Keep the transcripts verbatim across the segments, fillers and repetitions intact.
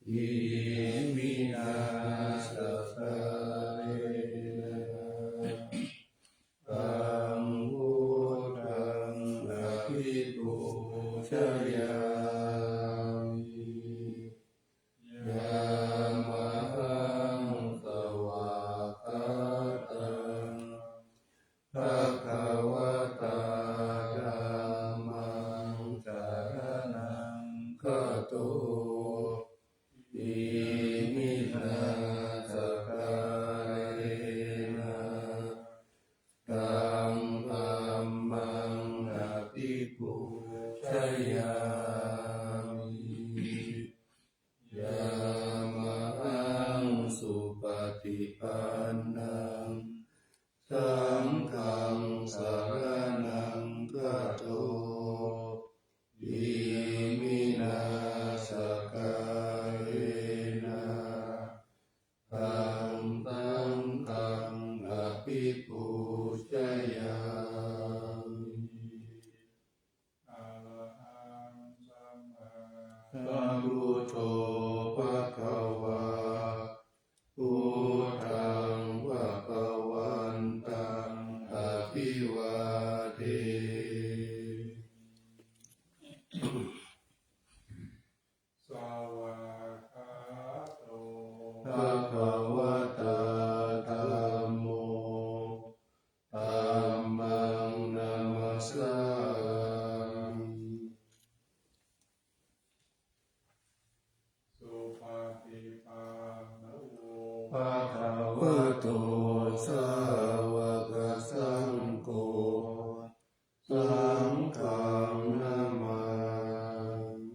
Iminā sakkārena taṃ buddhaṃ abhipūjayāmi. Yamaham svākkhātaṃ bhagavatā dhammaṃ saraṇaṃ gato. Iminā sakkārena taṃ dhammaṃ abhipūjayāmi. Yamaham supaṭipannaṃ saṅghaṃ saraṇaṃ gato. Iminā sakkārena taṃ saṅghaṃ abhipūjayāmi. Arahaṃ sammāsambuddho bhagavā, buddhaṃ bhagavantaṃ abhivādemi. Svākkhāto bhagavatā dhammo, dhammaṃ namassāmi. Supaṭipanno bhagavato sāvakasaṅgho, saṅghaṃ namāmi.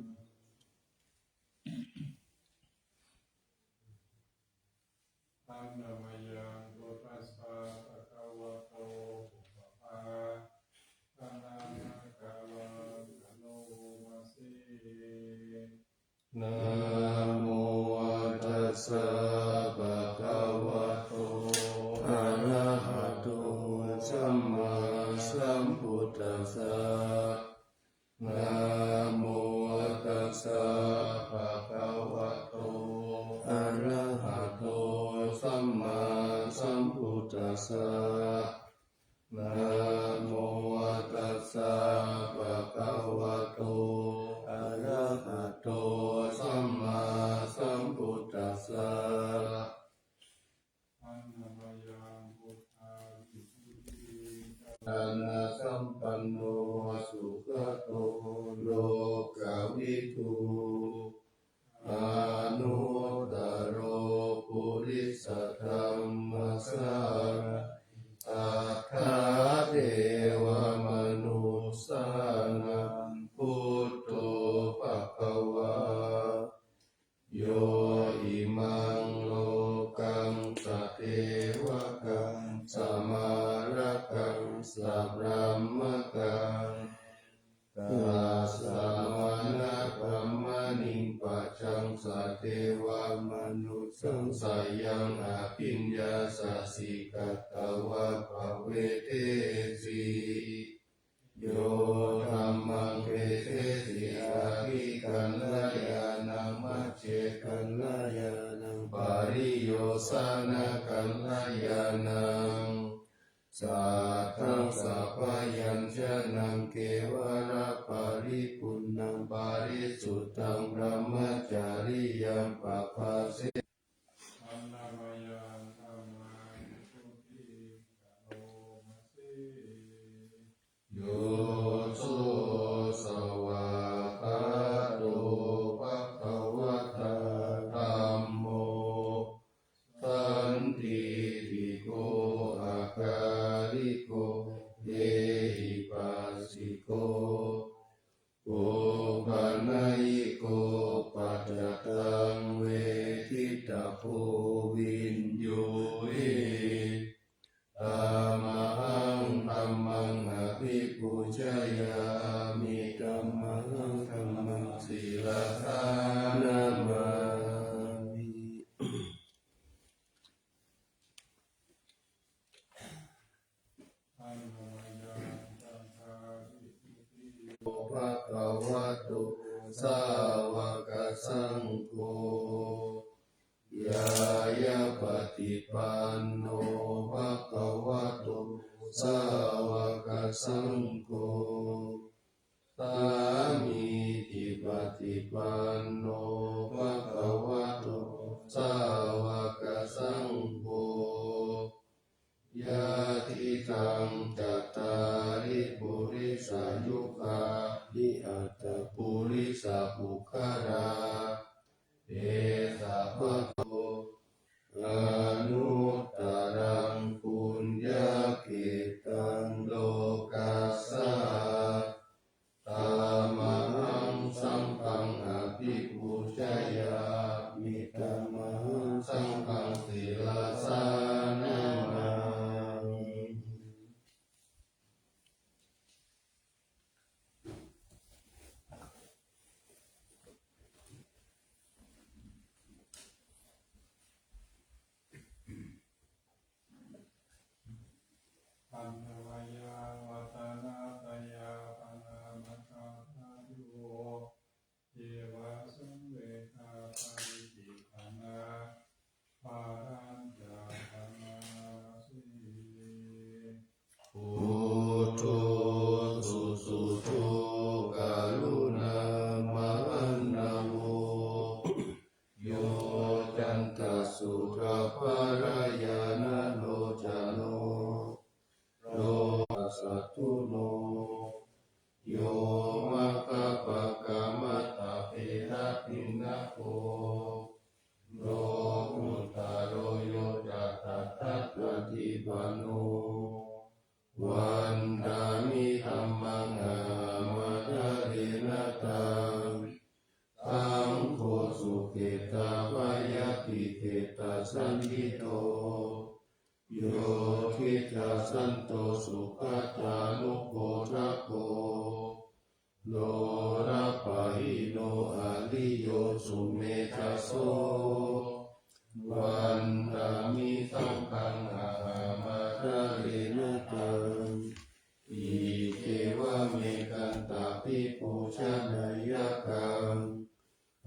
Handa mayaṃ buddhassa bhagavato pubbabhāganamakāraṃ karoma se. Namo tassa bhagavato arahato sammāsambuddhassa. Namo tassa bhagavato arahato sammāsambuddhassa. Namo tassa bhagavato arahato sammāsambuddhassa. Handa mayaṃ buddhaṃ visuddhijānanasampanno sugato lokavidū, anuttaro purisadammasārathi satthā devamanussānaṃ buddho bhagavā. Yo imaṃ lokaṃ sadevakaṃ samārakaṃ sabrahmakaṃ sassamaṇabrāhmaṇiṃ pajaṃ sadevamanussaṃ sayaṃ abhiññā sacchikatvā pavedesi. Yo dhammaṃ desesi aggi kalyāṇaṃ majjhe kalyāṇaṃ pariyosāna kalyāṇaṃ sātthaṃ sabyañjanaṃ kevalaparipuṇṇaṃ parisuddhaṃ brahmacariyaṃ pabhāse. Handa mayaṃ dhammaṃ visuddhiṃ karoma se. Yo so svākkhāto bhagavatā dhammo sandiṭṭhiko akāliko ehipassiko opanayiko paccattaṃ veditabbo sāvakasaṅgho, ñāyapaṭipanno bhagavato sāvakasaṅgho, sāmīcipaṭipanno bhagavato sāvakasaṅgho, yadidaṃ cattāri purisayugāni aṭṭha purisapuggalā, esa bhagavato anuttaraṃ puññakkhettaṃ lokassā. Tamahaṃ saṅghaṃ abhipūjayāmi, tamahaṃ saṅghaṃ sirasā namāmi. Handa vāyāvadaṇatthāya pana maggapādayo, ceva saṃvedhaparittikhaṇa balañca bhaṇāma se. Buddho susuddho karuṇāmahaṇṇavo, yoccantasuddhaparañāṇalocano, lokassātu no, yo maggapākamattabhedabhinnako, lokuttaro yo ca tattha paṭipanno, vandāmi dhammaṃ ahaṃ ādarena taṃ. Saṅgho sukhetabayātikhetasañhito, yo khiddasanto sugatānupodako, lolapahīno ariyo sumedhaso, vandāmi saṅghaṃ ahaṃ ādarena taṃ. Iccevamekantabhipūjaneyyaṃ,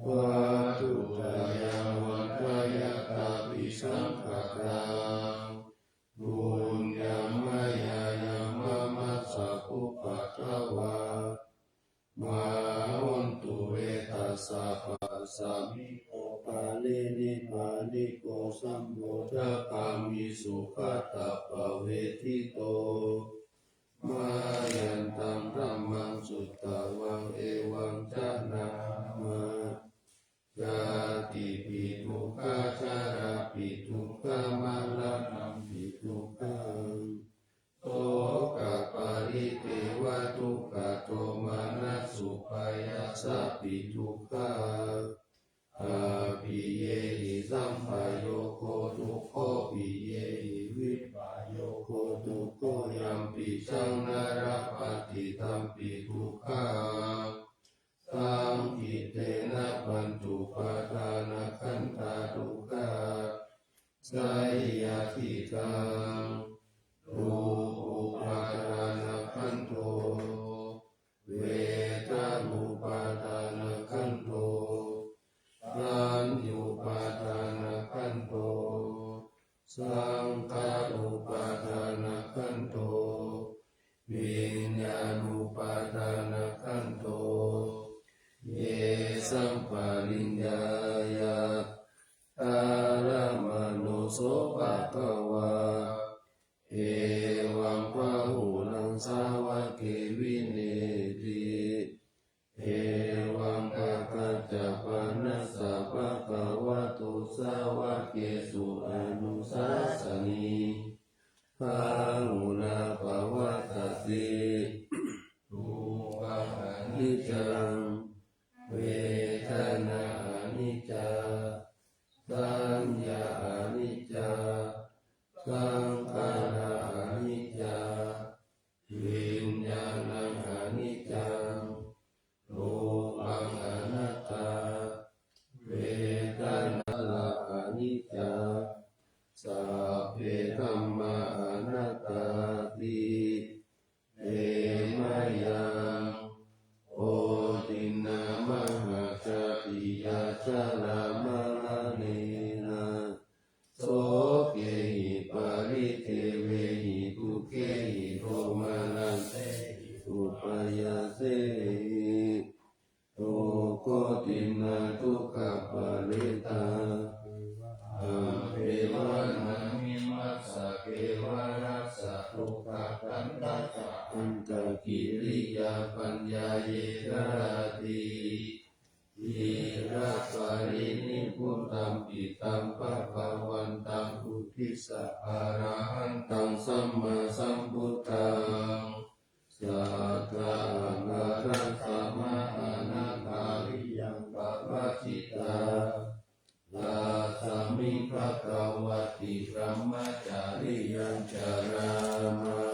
vatthuttayaṃ vantayaṃ kāpisaṅghataṃ, puññaṃ mayā yaṃ supaddavā, mā hontu ve tassa pāpaggaho. Pāṇino pārimāṇiko sambodhagāmī sugatāpavetito, mayantaṃ dhammaṃ sutvā evaṃ janāma: jātipi dukkhā, jarāpi dukkhā, maraṇampi dukkhaṃ, sokaparidevadukkhadomanassupāyāsāpi dukkhā, appiyehi sampayogo dukkho, piyehi vippayogo dukkho, yampicchaṃ na labhati tampi dukkhaṃ, saṅkhittena pañcupādānakkhandhā dukkhā. Seyyathīdaṃ: rūpūpādānakkhandho, vedanūpādānakkhandho, saññupādānakkhandho, saṅkhārupādānakkhandho, viññāṇupādānakkhandho. Yesaṃ pariññāya karamāno so bhagavā, evaṃ bahulaṃ sāvake vineeti, evaṃ kaccapa nassa bhagavato sāvakesu anusāsanī, bahulā pavattati. Rūpaṃ aniccaṃ, vedanā aniccā, saññā aniccā, saṅkhārā aniccā, vi jarāmaraṇena sokehi paridevehi dukkhehi domanassehi upāyāsehi dukkhotiṇṇadukkhaparittānubhāvena vimassa kevalassa dukkhakkhandhassa antakiriyā paññāyekāti. Dhīraparinibbutampi taṃ bhagavantaṃ uddissa arahantaṃ sammāsambuddhaṃ satthā āgatasamahaṇakāriyaṃ pavattitā. Tasmiṃ bhagavati brahmacariyaṃ carāma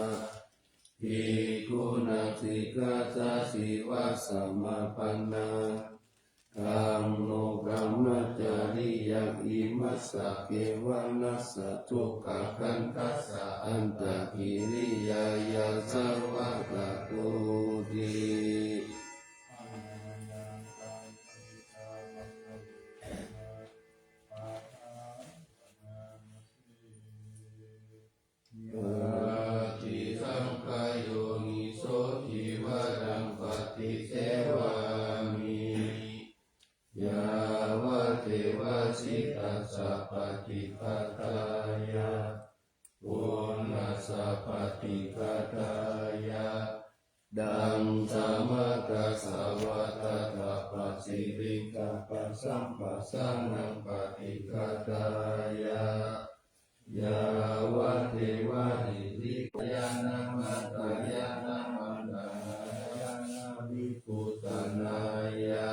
bhikkhūnaṃ sikkhāsīvasamappannaṃ. Taṃ no brahmacariyaṃ imassa kevalassa dukkhakkhandhassa antakiriyāya svākkhātoti. Paṭisaṅkhā yoniso cīvaraṃ paṭisevāmi yāvadeva sītassa paṭighātāya uṇhassa paṭighātāya. Taṃ samaggassa vātātapasiriṃ sabbasamphassānaṃ paṭighātāya yāvadeva hirikāyānamantāyānamantanāyānavikkhusanāya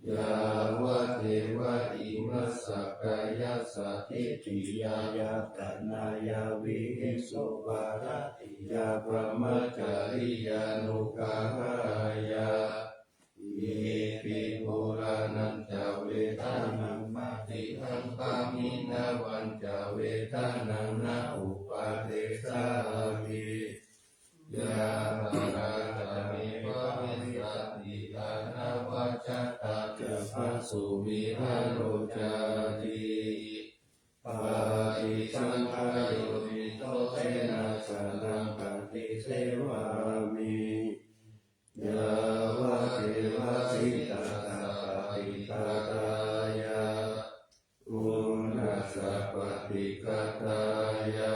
yāvadeva imassa kāyassa ṭhitiyā yāpanāya vihiṃsuparatiyā brahmacariyānuggahāya iti purāṇañca vedanaṃ paṭihaṅkhāmi navañca vedanaṃ na uppādessāmi. Yatrā ca me bhavissati anavajjatā ca phāsuvihāro cāti. Paṭisaṅkhā yoniso senāsanaṃ paṭisevāmi yāvadeva sītassa paṭighātāya uṇhassa paṭighātāya.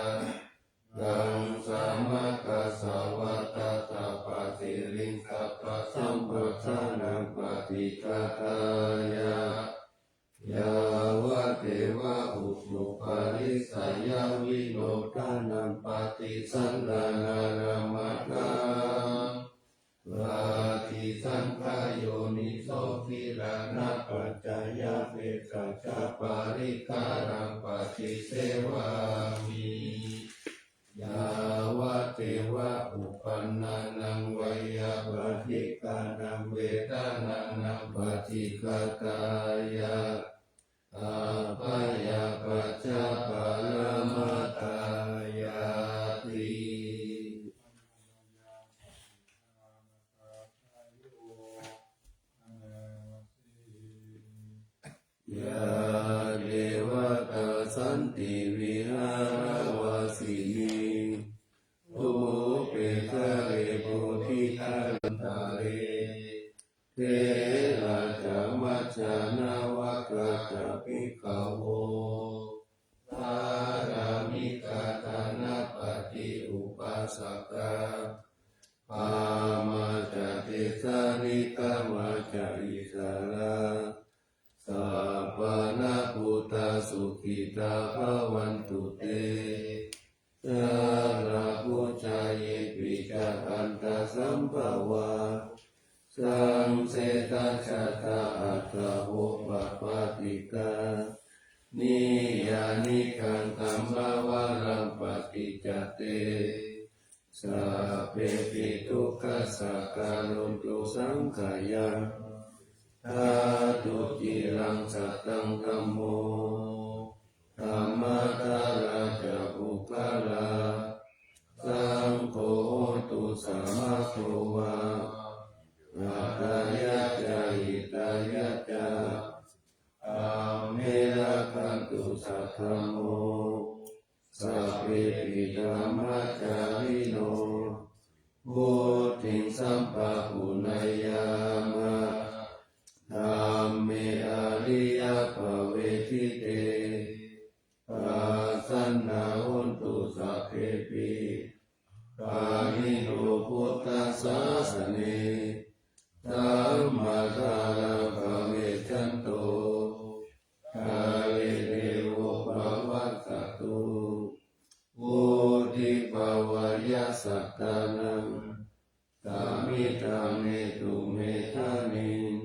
Taṃ samaggassa vātātapasiriṃ sabbasamphassānaṃ paṭighātāya yāvadeva utuparissayavinodanaṃ paṭisallānārāmatthaṃ. Paṭisaṅkhā yoniso gilānapaccayabhesajjaparikkhāraṃ paṭisevāmi yāvadeva uppannānaṃ veyyābādhikānaṃ vedanānaṃ paṭighātāya abyāpajjhaparamatāyāti. Yā devatā santi vihāravāsinī thūpe ghare bodhighare antare therā ca majjhā navakā ca bhikkhavo dhārāmikā dānapatī upāsakā gāmā ca desā nigamā ca issarā sappāṇabhūtā sukhitā bhavantu te. Jalābujā yepi ca aṇḍasambhavā saṃsedajātā athavopapātikā niyyānikaṃ dhammavaraṃ paṭicca te sabbepi dukkhassa karontu saṅkhayaṃ. Ṭhātu ciraṃ sataṃ dhammo dhammaddharā ca puggalā saṅgho hotu samaggo va atthāya ca hitāya ca. dhammo sabbepi dhammacārino vuḍḍhiṃ sampāpuṇeyyāma dhamme ariyappavedite. Pasannā hontu sabbepi pāṇino buddhasāsane. Sammā dhāraṃ pavecchanto kāle devo pavassatu. Vuḍḍhibhāvāya sattānaṃ samiddhaṃ netu medaniṃ.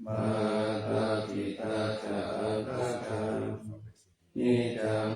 Mātā pitā ca atrajaṃ niccaṃ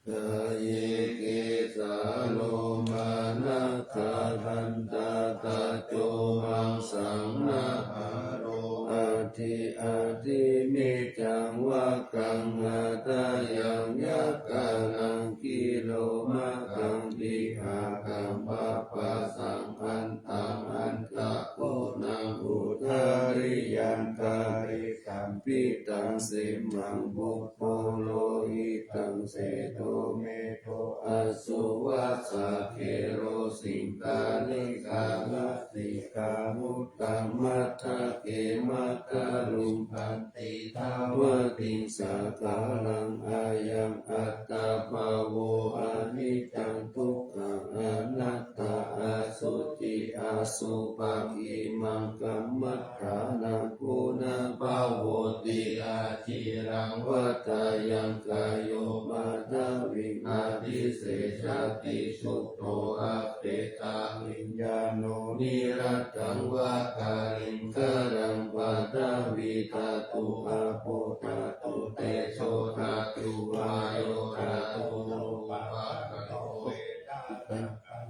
kāye kesā lomā nakhā dantā taco maṃsaṃ nahārū adhi adhi meccaṃ vakkaṃ hadayaṃ yakanaṃ kilomakaṃ vihākaṃ papāsaṃ antaṃ antā khuṇaṃ udariyaṃ kale sampitaṃ semhaṃ pubbo lohitaṃ sedo medo assu vassā khelo siṅghāṇikā lasikā muttaṃ matthake matthaluṅganti dāvatiṃ sakalaṃ. Ayaṃ attabhāvo aniccaṃ dukkhaṃ anattā asuci asubhāgi maṅ kammaṭṭhānaṃ punabbhavoti. Aciraṃ vatayaṃ kāyo paṭhaviṃ adhisessati chuddho appetaviññāṇo niratthaṃ va kaliṅgaraṃ paṭhavī dhātu āpo dhātu tejo dhātu vāyo dhātu rūpakkhandho vedanakkan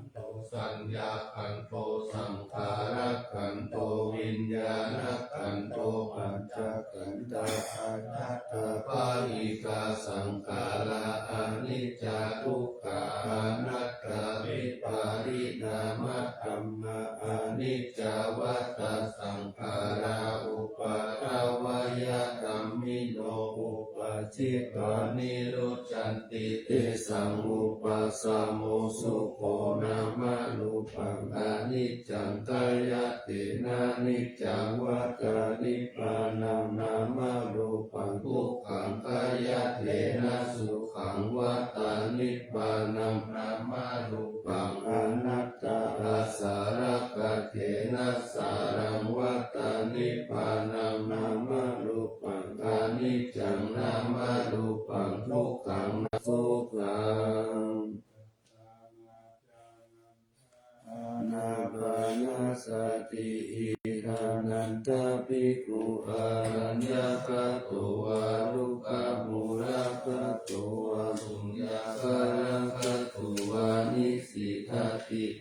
saññākhandho saṅkhārakhandho viññāṇakhandho pañcakkhandhā ajjhattā bahikā saṅkhārā aniccā dukkhā anattā vipariṇāmadhammā aniccā vata saṅkhārā uppādavayadhammino uppajjitvā nirujjhan ti tesaṃ vūpasamo sukho nāmarūpaṃ aniccaṃ khayyaṭṭhena niccaṃ vata nibbānaṃ nāmarūpaṃ dukkhaṃ khayyaṭṭhena sukhaṃ vata nibbānaṃ nāmarūpaṃ anattā asarakkhaṭṭhena saraṃ vata nibbānaṃ nāmarūpaṃ aniccaṃ nāmarūpaṃ dukkhaṃ sukhaṃ ānāpānasati. Idha nanda bhikkhu āraññakato vā rukkhamūlakato vā suññāgārakato vā nisinno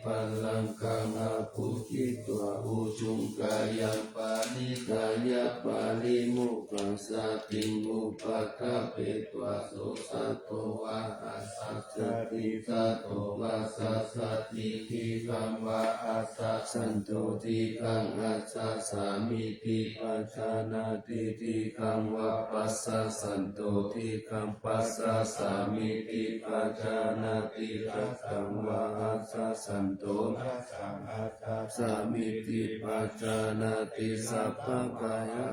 pallaṅkaṃ abhujitvā ujuṃ kāyaṃ paṇidhāya paṭimokkhāya satiṃ upaṭṭhapetvā so sato vā dassasati sato passasati diṭṭhaṃ vā addassanto diṭṭhaṃ addassamīti pajānāti diṭṭhaṃ vā passassanto diṭṭhaṃ passassamīti pajānāti dassāṃ vā addassanto dassāṃ addassamīti pajānāti sabbakāya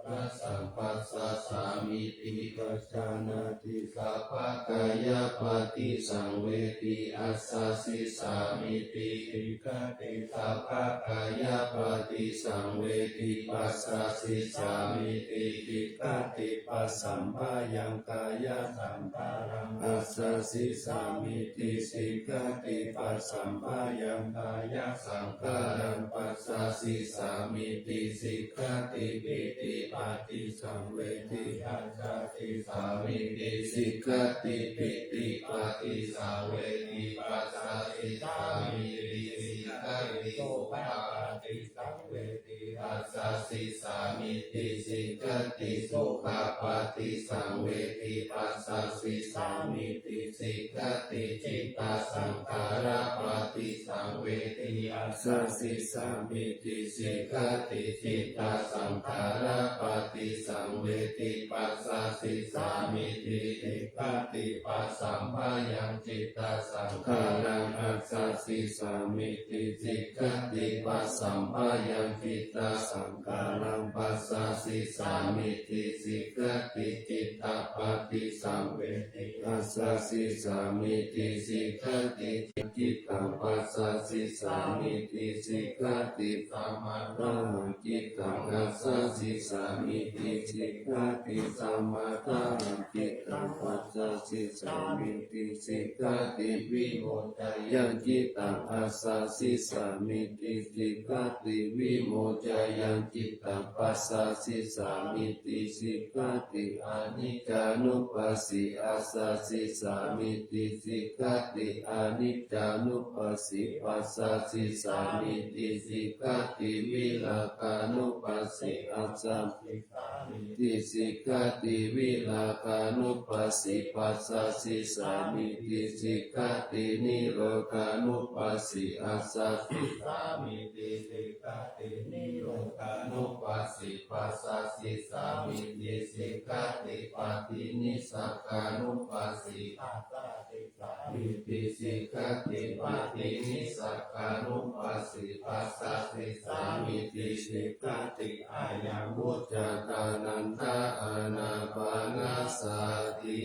dassaṃ passassamīti pajānāti sabbakāyapaṭisaṃvedi assasissāmīti sikkati sabbakāyapaṭisaṃvedi passasissāmīti sikkati passamphayaṃkāyasaṅkhāraṃ assasissāmīti sikkati passamphayaṃkāyasaṅkhāraṃ passasissāmīti sikkati pīti paṭisaṃvedhi, passāsi sāmīti sikkhati. Pīti paṭisaṃvedhi, passāsi sāmīti sikkhati. Sukhaṃ paṭisaṃvedhi, passāsi sāmīti sikkhati. Sukhaṃ paṭisaṃvedhi, passāsi sāmīti sikkhati. Cittasaṅkhāra paṭisaṃvedhi, passāsi sāmīti sikkhati. Cittasaṅkhāra paṭisaṃvedhi, passāsi sāmīti sikkhati. Passamphayaṃ cittasaṅkhāraṃ, passāsi sāmīti sikkhati. Passamphayaṃ cittasaṅkhāraṃ, passāsi sāmīti sikkhati. Cittaṃ paṭisaṃvedhi, passāsi sāmīti sikkhati. Cittaṃ passāsi sāmīti sikkhati. Samatthāhaṃ cittaṃ, passāsi sāmīti sikkhati. Samatthāhaṃ cittaṃ, passāsi sāmīti sikkhati. Vimoccāhaṃ cittaṃ, passāsi sāmīti sikkhati. Vimoccāhaṃ cittaṃ, passāsi sāmīti sikkhati. Aniccānupassī, passāsi sāmīti sikkhati. Aniccānupassī, passāsi sāmīti sikkhati. Virāgānupassī, passāsi sāmīti sikkhati. Virāgānupassī, passāsi sāmīti sikkhati. Nirodhānupassī, passāsi sāmīti sikkhati. Nirodhānupassī, passāsi sāmīti sikkhati. Paṭinissagganupassī, passāsi sāmīti sikkhati. Paṭinissagganupassī, passāsi sāmīti sikkhati. Ayaṃ vuccate ānanda ānāpānasati.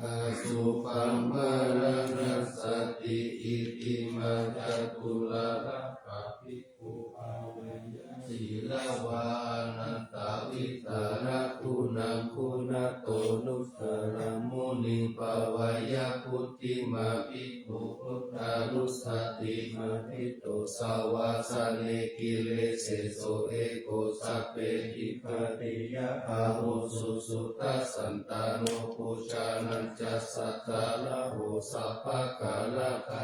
Asubhaṃ maraṇasati. Iti mā caturāsā bhikkhū bhāweyya sīlavā nattāvītarā guṇaguṇato. Nussaraṃ muniṃ bhāweyya bhuddhimā bhikkhu buddhānussatinaṭṭhito. Savāhane giriseso eko sabbehi ghatiya ahuṃsu. Suddhasantano bhujagaṃ ca santindriyo sabbakāyikā.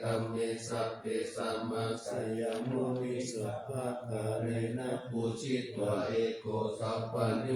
Dhamme sabbe samādaye muni sabbakāyena pūjitā. Eko sabbadhi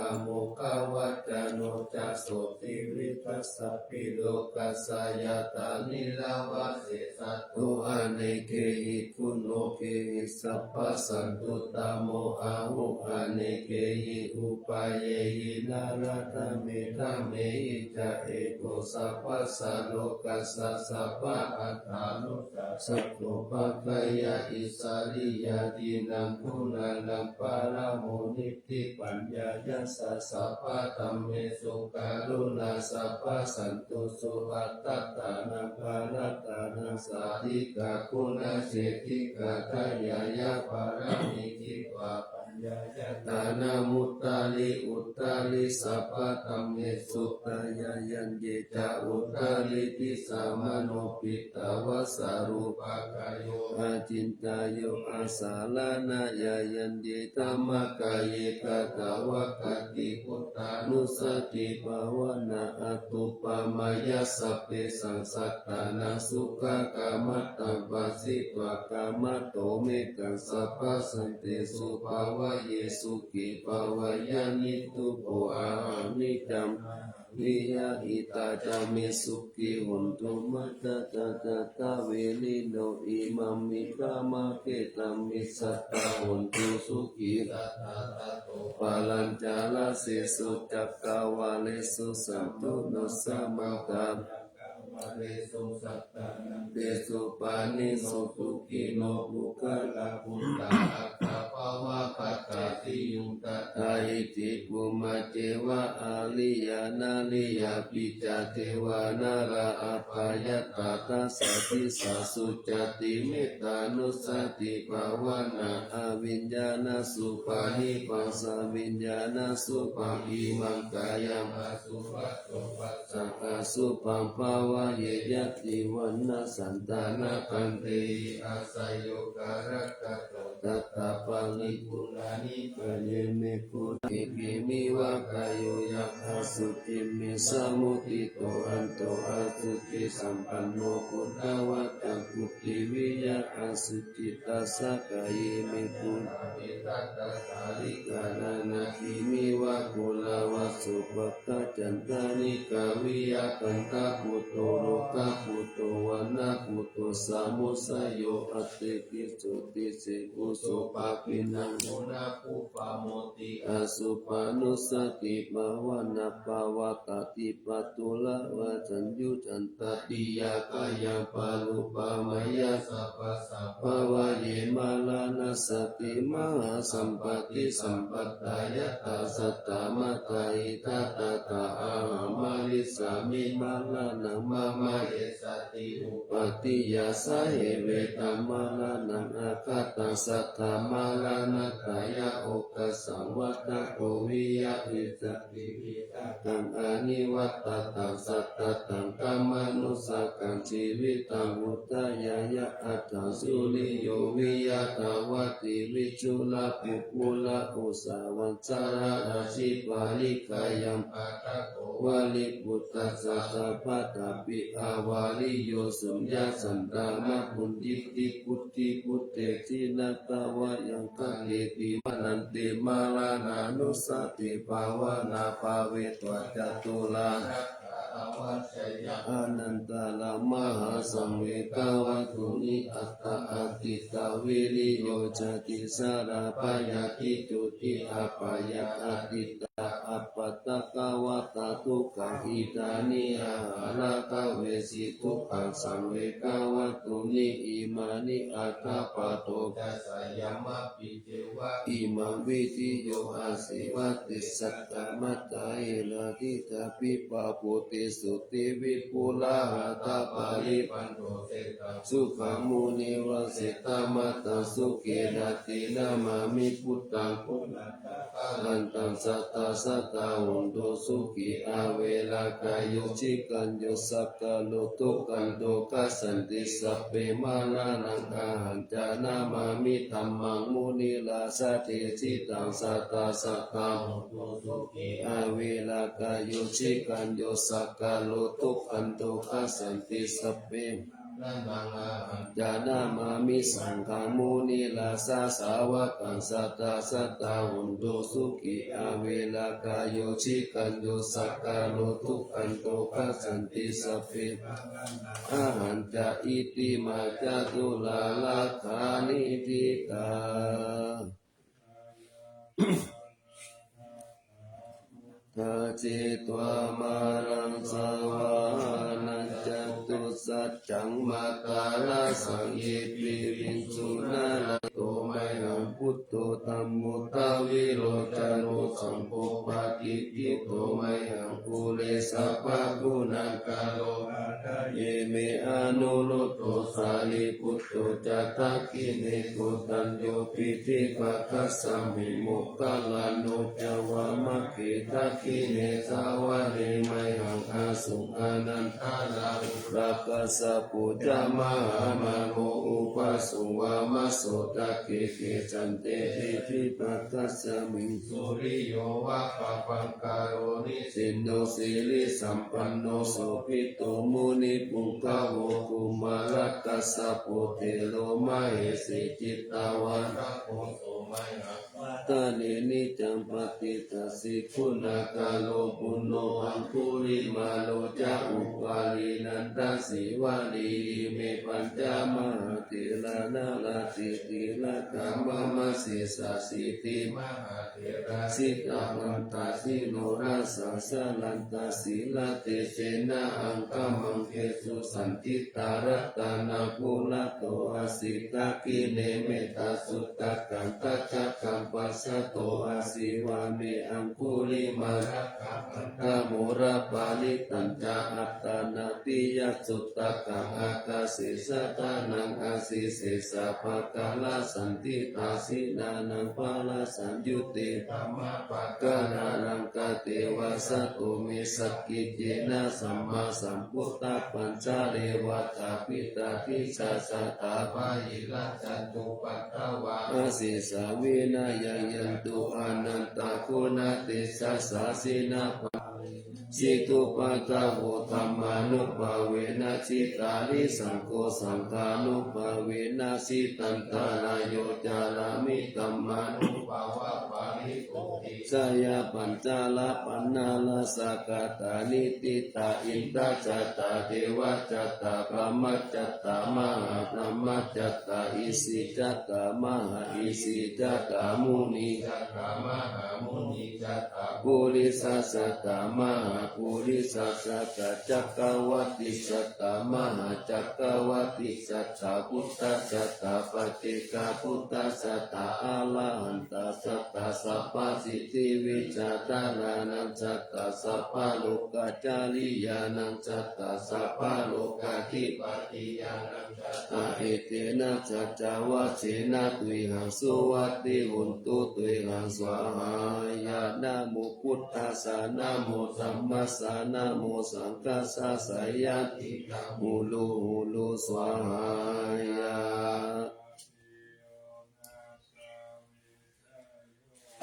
amoghavaḍḍhano ca sotthiṃ vidhā sabbaloke. Sattā nirayasena satthu anekehi guṇehi sabbasaṃ uttamo ahu. Anekehi upayehi nārānamedha mehi ca eko sabbaññatā lokassa sabbatthiyo. Sakkopāyikā Isariyā dīnaṃ guṇaṃ paramo nitti paññāya. Sabbadhammesu karuṇā sabbasantussā attānaṃ parittaṃ sādhikā guṇaseṭṭhikā. Dāyādā pāramī citvā paññāya dānamuttariṃ uttariṃ. Sabbadhammesu paccekaggaññe ca uttariṃ disaṃ manoṃ pi tavā sarūpakāyo acintayuṃ āsaraṇāya yaññe dhammakāye katavā khanti buddhānussatibhāvanā. Anuppamāya sabbesaṃ sattānaṃ sukhakaṃ kamataṃ pasitvā kammato mettaṃ sabbasaṃ tesu bhāvaye sukhī bhaweyya. Nibbutiṃ ahaṃ niccaṃ viharanti ca me sukhī hontu. Mātā ca jātaveda imaṃ me dhammakkhettaṃ me jātā hontu sukhī. Pālañca dīsesu cakkavāḷesu santu no samaṃ. Tesu pāṇino sukhino puggalā. bhāvapaṭipattiyuṃ tathāhiti. Bhummā ceva ariyā nariyāpi ca devā nalā apayatāgassāti. Sā sucati mettānussatibhāvanā aviññāṇasuppaṭipassā viññāṇasuppaṃ imaṃ kāyaṃ asupaṃ bhāvayeyyāti. Vaṇṇasantanakantehi asayogarakkhato tathāparipuṇṇanikāye me khuddaṃ iddhiṃ iva kāyo yaṃ asuciṃ me samuttito anto asucisampanno khuddavaccaṃ puthiviyaṃ asuci tassa kāye me khuddaṃ veṭṭhattattharikaṇanadīmiva kulavasubhaṅgachandanikkhaviyapañjaputo rogaputto vaṇṇaputo samuccayo atthi kiccoti. Sikhu sopaghinaṃ uṇhapubba moti asupānussatibhāvanā pavattati pāturahasaññutā tadiyakāyaparūpameyya sabbasaṃ bhāvaye maraṇassati. Mahāsampattisampattā yathā saddhammattā hitāgatāhaṃ marissāmi maraṇaṃ mama ye sati upattiya sahe vedaṃ maraṇaṃ agataṃ sattha maraṇatthāya okāsaṃ vata ko viya vissati vigathaṃ anivatataṃ satathāgamanusakaṃ jīvitaṃ udayāya aṭṭhaṃsu riyo viya dhavati visurā puggalā ussāvaṃ sarā ajibali kāyaṃ paṭha ko valiputtassa sabbatapi avaliyo suññā santā na bhuñjīti buddhi buddhe jinatā vayaṃ kateti. Mananti maraṇānussatibhāvanā bhāvetvā caturā anantarā mahāsaṃvegavattuni aṭṭha ādittā viriyo cati sarā bhayādi joti apāyā ādittā apādakarā dukkhā idāni aharakavesi dukkhaṃ saṃvegavattuni imāni aṭṭha pādo ca sayamāpi ceva imaṃ vidiyo asīvati saddhammattā hirathitatthi pāpūti suddhi vipulā hattaparibbāṇḍu seṭṭhaṃ sukhaṃ munivaravacanaṃ sukhena dinamāmi buddhaṃ guṇatto agantaṃ sadā sadā hontu sukhī averā kāyo cirañño sakko dukkanto gassāti sabbe maraṇaṃ ahaṃ ca namāmi dhammaṃ munirājadesitaṃ sadā sadā hontu sukhī averā kāyo cirañño sakko dukkanto gassāti sabbe maraṇaṃ ahaṃ ca namāmi saṅghaṃ munirājasāvakaṃ sadā sadā hontu sukhī averā kāyo cirañño sakko dukkanto gassāti sabbe ahaṃ ca. Itimā caturā rakkhaṇītikā ṭhānaṃ cetvā māraṃ savāhanaṃ catusaccaṃ mātārasaṃ ye piviṃsu narāyakā. Mayhaṃ buddho dhammo dvilocano saṅgho patiṭṭhito mayhaṃ ure sabbaguṇākaro. Hadaye me anuruddho sārīputto ca dakkhiṇe koṇḍañño piṭṭhibhāgasmiṃ moggallāno ca vāmake. Dakkhiṇe savane mayhaṃ āsuṃ ānandarāhulā kassapo ca mahānāmo ubhāsuṃ vāmasotake. Kesante piṭṭhibhāgasmiṃ suriyo va pabhaṅkaro nisinno sirisampanno sobhito munipuṅgavo. Kumārakassapo thero mahesī cittavādako so mayhaṃ vadane niccaṃ patiṭṭhāsi guṇākaro. Puṇṇo aṅgulimālo ca upālī nandasīvalī ime pañca mahātherā nalāṭe tilakā mama. Sesāsīti mahātherā jitavanto jinorasā, jalantā sīlatejena aṅgamaṅgesu saṇṭhitā. Ratanaṃ purato āsi dakkhiṇe mettasuttakaṃ, dhajaggaṃ pacchato āsi vāme aṅgulimālakaṃ. Khandhamoraparittañca āṭānāṭiyasuttakaṃ, ākāse chadanaṃ āsi sesā pākārasaṇṭhitā. Jinānaṃ balasaṃyutte dhammapākāralaṅkate, vasato me sakiccena sammāsambuddhapañjare. Vātapittādisañjātā bāhirajjhattupaddavā, asesā vinayaṃ yantu anantaguṇatejasā. Jinapañjarena jitupaddavo dhammānubhāvena jitārisaṅgho, saṅghānubhāvena jitantarāyo carāmi dhammānubhāvapālito. Jayapañjaramālā sakkaṭā niṭṭhitā, indā ca tā devā ca tā brahmā ca tā mahābrahmā ca tā isī ca tā mahāisī ca tā munī ca tā mahāmunī ca tā purisā ca tā mahāpurisā ca tā cakkavātī ca tā mahācakkavātī ca tā buddhā ca tā paccekabuddhā ca tā arahantā ca tā sabbasiddhivijjādharānañca tā sabbalokacāriyānañca tā sabbalokadhipatiyānañca tā. Etena saccavajjena tuyhaṃ suvatthi hotu, tuyhaṃ svāhāya. Namo buddhassa, namo dhammassa, namo saṅghassa, jayati. Hulu hulu svāhāya.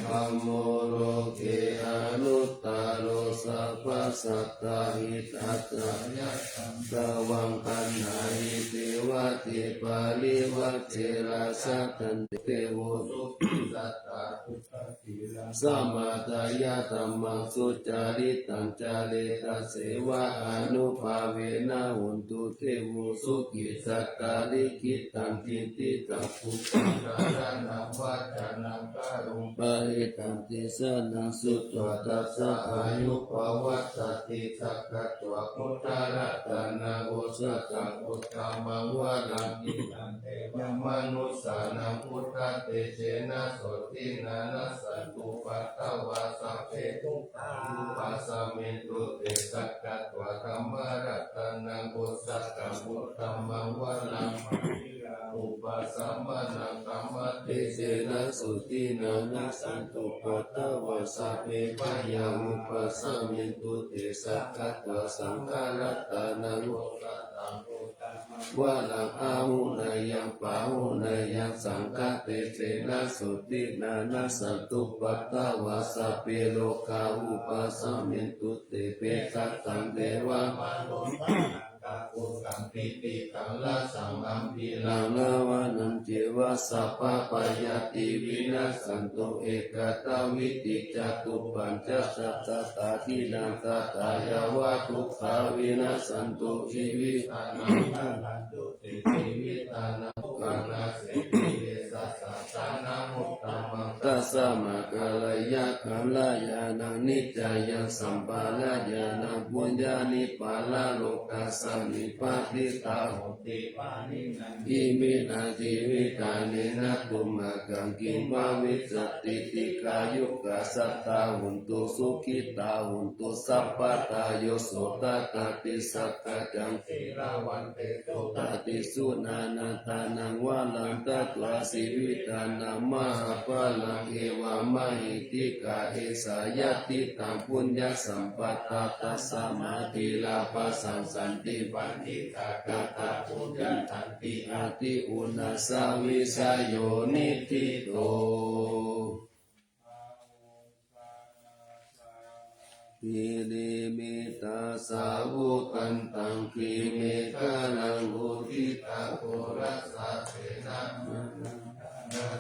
Dhammo loke anuttaro sabbasattahitatthāya, taṃ dhammaṃ paṇīhi devate parivajje rājadaṇḍe. Devo sukhī sattā sukhī samatāya, dhammaṃ sucaritaṃ care, tasseva ānubhāvena hotu devo sukhī sattā. Likkhitaṃ cintitaṃ guṇākaraṃ vācanaṃ garuṃ parittaṃ desanaṃ sutvā, tassa āyuṃ pavaḍḍhatīti. Sakkatvā buddharatanaṃ osathaṃ uttamaṃ varaṃ, hitaṃ devamanussānaṃ buddhatejena sotthinā, nassantupaddavā sabbe dukkhā vūpasamentu te. Sakkatvā dhammaratanaṃ osathaṃ uttamaṃ varaṃ, pariḷāhūpasamanaṃ dhammatejena sotthinā, nassantupaddavā sabbe bhayā vūpasamentu te. Sakkatvā saṅgharatanaṃ osathaṃ uttamaṃ varaṃ, āhuneyyaṃ pāhuneyyaṃ saṅghatejena sotthinā, nassantupaddavā sabbe rogā vūpasamentu te. Bhejjataṃ devamanussānaṃ kakusāmaṃ tiṭṭhitaṃ rasaṃ gambhīraṃ, davānañceva sabbabhayāti vinassantu, ekatāvidhi catuppañcasattā dīnaṃ sadā yāva dukkhā vinassantu. Jīvitānaṃ rakkhantu te, jīvitānaṃ bhogaṃ nassantu te, sattā sataṃ uttamaṃ. Tasmā kālāya kalyāṇaṃ niccāya sampādāya, yaṃ puññāni paralokasmiṃ patiṭṭhā honti pāṇinanti. Iminā jīvitā nena tumhākaṃ kiṃ bhavissati. Dīghāyukā sattā hontu, sukhitā hontu sabbadā. Yo so tathāgataṃ sakyaṃ sīlavantesu tatthīsu, nānatthaṃ varaṃ datvā jīvitānaṃ mahapphalaṃ, evammahiddhikā esā yadidaṃ puññasampadā. Tasmā dhīrā bhāshanti paṇḍitā, katā puññaṃ danti ati uṇhassa vijayo niṭṭhito. Girimekhalaṃ uditaghorasasenamāraṃ, dānā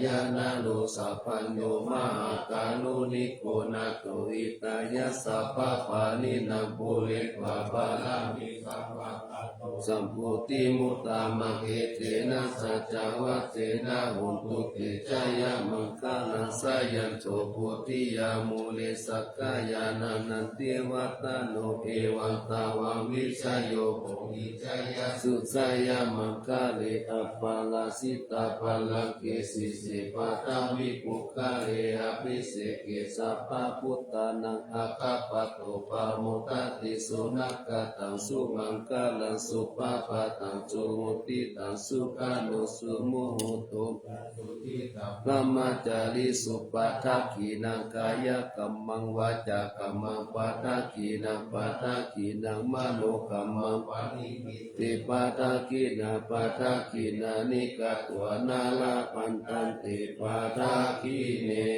Jaya Naro Sapañño Mahākāruṇiko Nātho Hitāya Sabbapāṇinaṃ Pūretvā Pāramī Sabbā Patto Sambodhimuttamaṃ Etena Saccavajjena Hotu Te Jayamaṅgalaṃ. Jayanto Bodhiyā Mūle Sakyānaṃ Nandivaḍḍhano Evaṃ Tvaṃ Vijayo Hohi Jayassu Jayamaṅgale Aparājitapallaṅke Sīse Paṭhavipokkhare Abhiseke Sabbabuddhānaṃ Aggappatto Pamodati. Sunakkhattaṃ Sumaṅgalaṃ Supabhātaṃ Suhuṭṭhitaṃ Sukhaṇo Sumuhutto Brahmacārisu Padakkhiṇaṃ Kāyakammaṃ Vācākammaṃ Padakkhiṇaṃ Padakkhiṇaṃ Manokammaṃ Paṇidhī Te Padakkhiṇā Padakkhiṇāni Katvāna Labhantatthe Padakkhiṇe.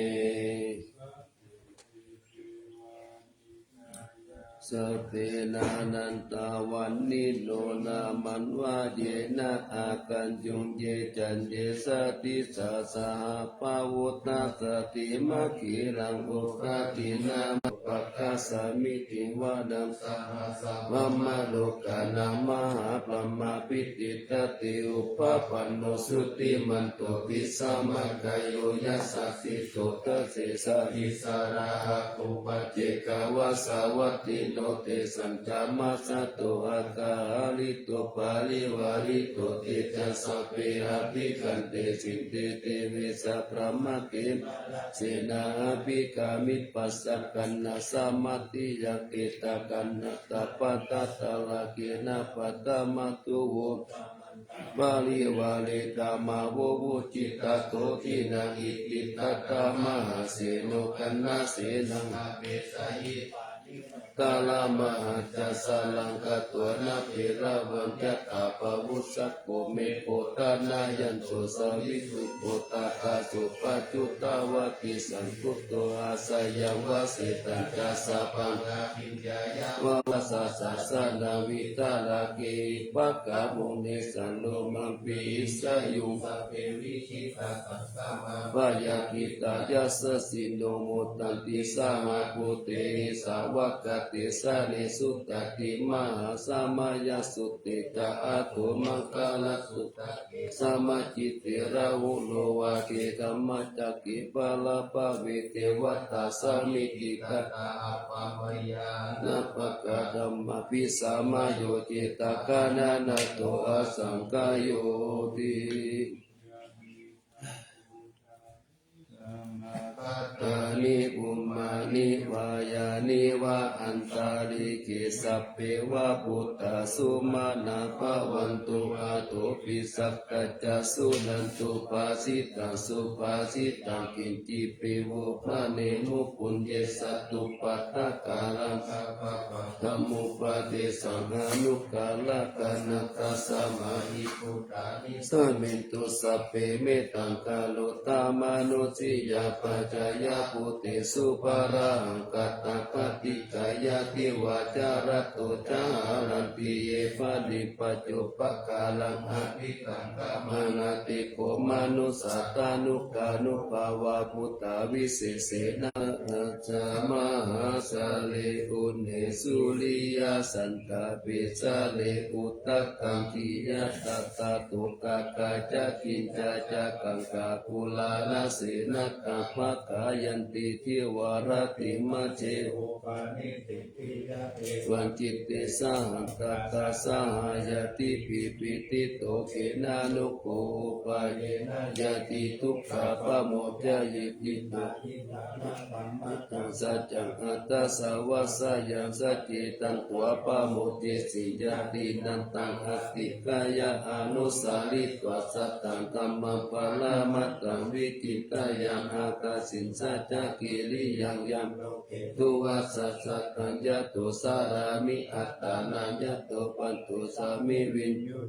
Sabbe nānattavaṇṇino nāmanvayena āgañchuṃ, ye caññe sadisā saha pavutthajātimakhilaṃ, oghatiṇṇamanupakassāmi, tiṇṇaṃ saha brahmalokānaṃ, mahābrahmābhitiṭṭhati. Upapanno jutimanto bhismākāyo yasassi so, dasettha issarā āguṃ, paccekavasavattino. Tesañca majjhato āgahārito parivārito, te ca sabbe abhikkante, sinde deve sabrahmake. Mārasenā abhikkāmi, passa kaṇhassa mandiyaṃ, khiḍḍākaṇhatha bandhatha, rāgena bandhamatthu vo. Parivāretha mā vo muñcittha, sotthinnaṃ iti tattha. Mahāseno kaṇhasenaṃ apesayi, pāṇinā talamāhacca, saraṃ katvāna bheravaṃ, yathā pāvussako megho, thanayanto savijjuko, tadā so paccudāvatti. Saṅkuddho asayaṃvase, tañca sabbaṃ abhiññāya, vavakkāsa sāsanaṃ, vītarāgehi pakkāmuṃ, nesaṃ lomampi iñjayuṃ. Sabbe vijitasaṅgāmā, bhayātītā yasassino, modanti saha bhūtehi, sāvakā te janesutāti. Mahāsamayasutte ca, atthamaṅgalasuttake, samācite rāhulā, vāce dhammacakke paṭhabbāve, devatā samitiṭṭhati. Ātappamāya anāpāgā, dhammābhisamayo cittaṃ, gaṇanātho asaṅkhāyoti. Nāgāni ummāni vā yāni va antalikkhe, sabbeva bhūtā sumanā bhavantu athopi sakkacca suṇantu bhāsitaṃ. Subhāsitaṃ kiñcipi vo bhaṇemu puññe sattupaṭṭhākāraṃ dhammupadesaṃ anuggahaṃ. Tasmā hi bhūtā nisāmethu sabbe mettaṃ karotha mānusiyā pajāya bhūtesu. Pāṇahaṅkhatapaṭicāyā divā ca ratto ca haranti ye baliṃ paccupakāraṃ abhitaṃ kammāna. Te kho manussānubhāvā bhūtā visesena. Mahāsāḷhe uṇhe suriyasandhāpe sāḷhe udakaṃ diya tadā tokāga ca kiñca ca gaṅgā kulānasenā tadā paggayanti cīvaratime ce. Evaṃ citte sahagatā saha ñātibhi pīḷito khemanukampāyeva ñātidukkhā pamuccaye. Idaṃ pi saccaṃ aṭṭhāsavassayaṃ sacce taṃ tvā pamuñcesi. Ñātīnaṃ taṃ adhikkāya anusaritvā sataṃ dhammaṃ paramatthaṃ vichittayā ākarsitaṃ saccakiriyaṃ yaṃ loke duvassasataṃ yato carāmi attānaṃ yato pantocarāmi viññū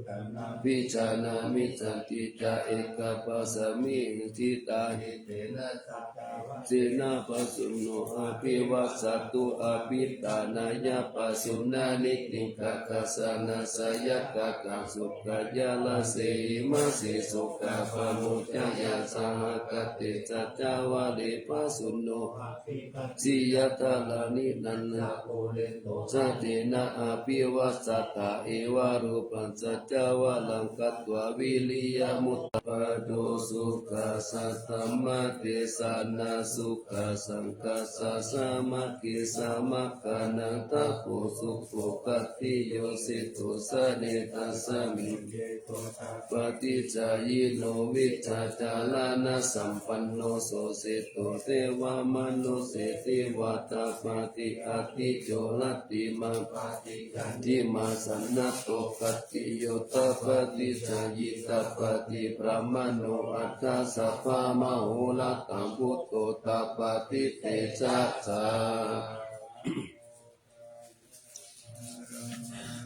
vijānāmi santi ca ekapaññāni ṭhitā. Etena saccavajjena bhāsuvano abhivāsatu abhiṭhānāya bhāsuvano niṭṭhitaṃ kaṭṭhasaraṇaṃ sayaṃ kaṭṭhaṃ sukhāya rājehi mahesino sokā pamuñceyya. Sahagatā saccavajjena bhāsuvano abhivāseyya dhāraṇi nandakumāresu tena abhivāsatā. Evarūpaṃ saccavajjena katvā viriyamuttamaṃ. Pādo sukhā saddhammadesanā sukhā saṅghassa sāmaggī samaggānaṃ tapo sukho. Khattiyo seṭṭho jāne tasmiṃ paṭicchāyino vijjācaraṇasampanno so seṭṭho devamanussānaṃ devataṃ paṭicchāti. Ādicco rattimābhāti candimā sannaddho khattiyo taṃpaṭicchāyitaṃ paṭibrāhmaṇo athasatthamahorattaṃ buddho taṃ paṭitejasā.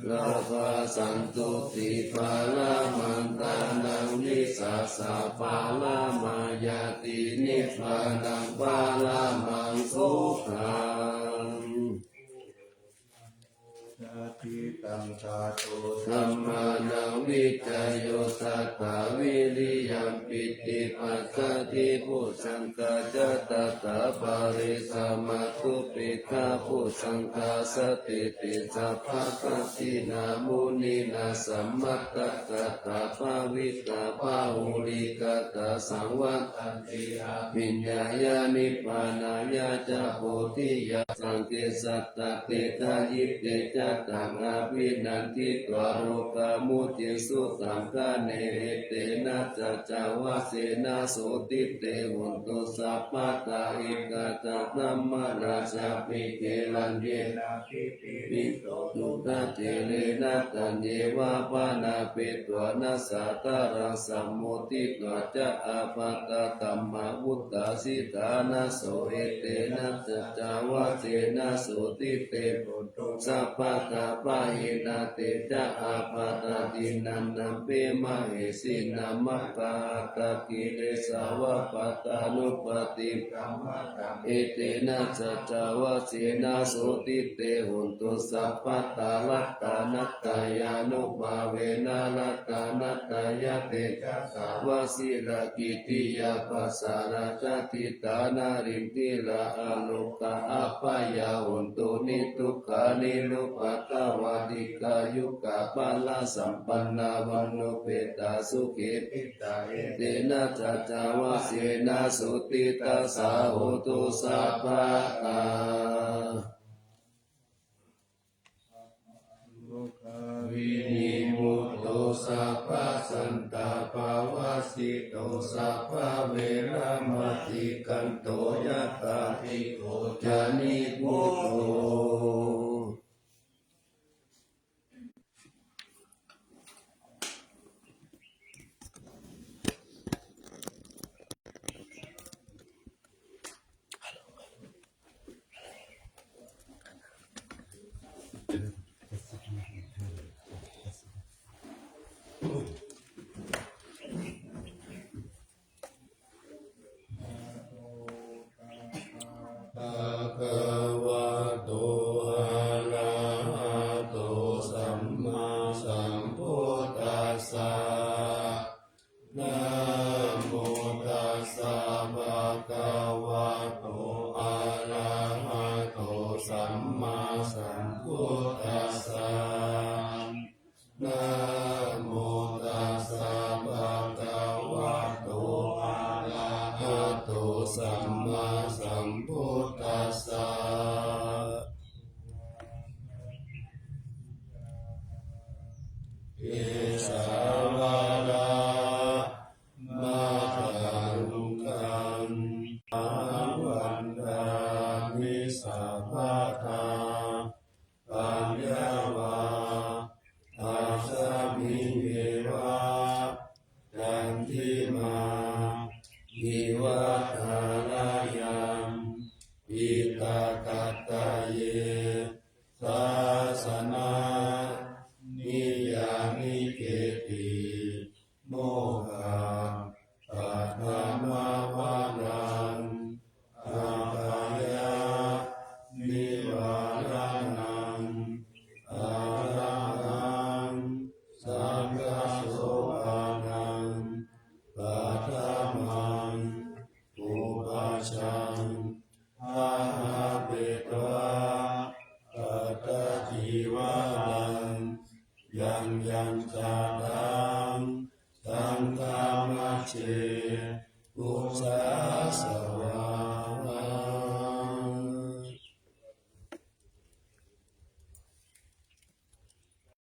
Lābhasantuṭṭhibhāramaṇḍanaṃ vīsasaparamā ñātī nibbānaṃ paramaṃ sukhaṃ. Sacchikaṅkhato dhammānaṃ vicayo tathā vīriyampīti passaddhi bojjhaṅgā ca tathāpare samādhupekkhabojjhaṅgā satiṭṭhi sabbadassinā muninā sammadakkhātā bhāvitā bahulīkatā saṃvattanti abhiññāya nibbānāya ca bodhiyā. Saṅghe satta desayi te ca taṃ abhinanditvā rogā mucciṃsu taṅkhaṇe. Etena saccavajjena sotthi te hotu sabbadā. Ekadā dhammarājāpi gelaññenābhipīḷito cūḷañcherena taññeva bhaṇāpetvāna sādaraṃ sammoditvā ca ābādhā tamhā vuṭṭhāsi ṭhānaso. Etena saccavajjena sotthi te hotu sabbadā pahīnā te ca ābādhā. Tiṇṇannampi mahesinaṃ maggāhatakilesāva pattānuppattidhammataṃ. Etena saccavajjena sotthi te hotu sabbadā. Ratanattayānubhāvena ratanattayatejasā vajirakkhittiyā pasārā ca ṭhitā nālī dhīrā ārogā abyāpajjhā hontu nidukkhā nirupaddavā. Dīghāyukā balā sampannā vaṇṇaṃ upethā sukhī. Etena saccavajjena sotthi ṭhānaso hotu sabbadā. Vinimutto sabbasantāpavajjena sito sabbaveramatikkanto yathā dīpo ca nibbuto. Bhagavato arahato sammāsambuddhassa. Namo tassa bhagavato arahato sammāsambuddhassa. Namo tassa bhagavato arahato sammāsambuddhassa. Kesā vācā mātā luṅgaṃ ahaṃ vandāmi sabbadā. Paññā vā tasmiṃ eva candimā iva thānayaṃ piṭakattaye sāsanā niyyānike'ti. Mokkhapaṭhamavaraṃ abhayanivaranaṃ arahaṃ saṅghasopaṇaṃ paṭhamaṃ pubbajaṃ bhāvetvā pattacīvaraṃ. Yaṃ yaṃ jātaṃ saṅghamajjhe ussāsa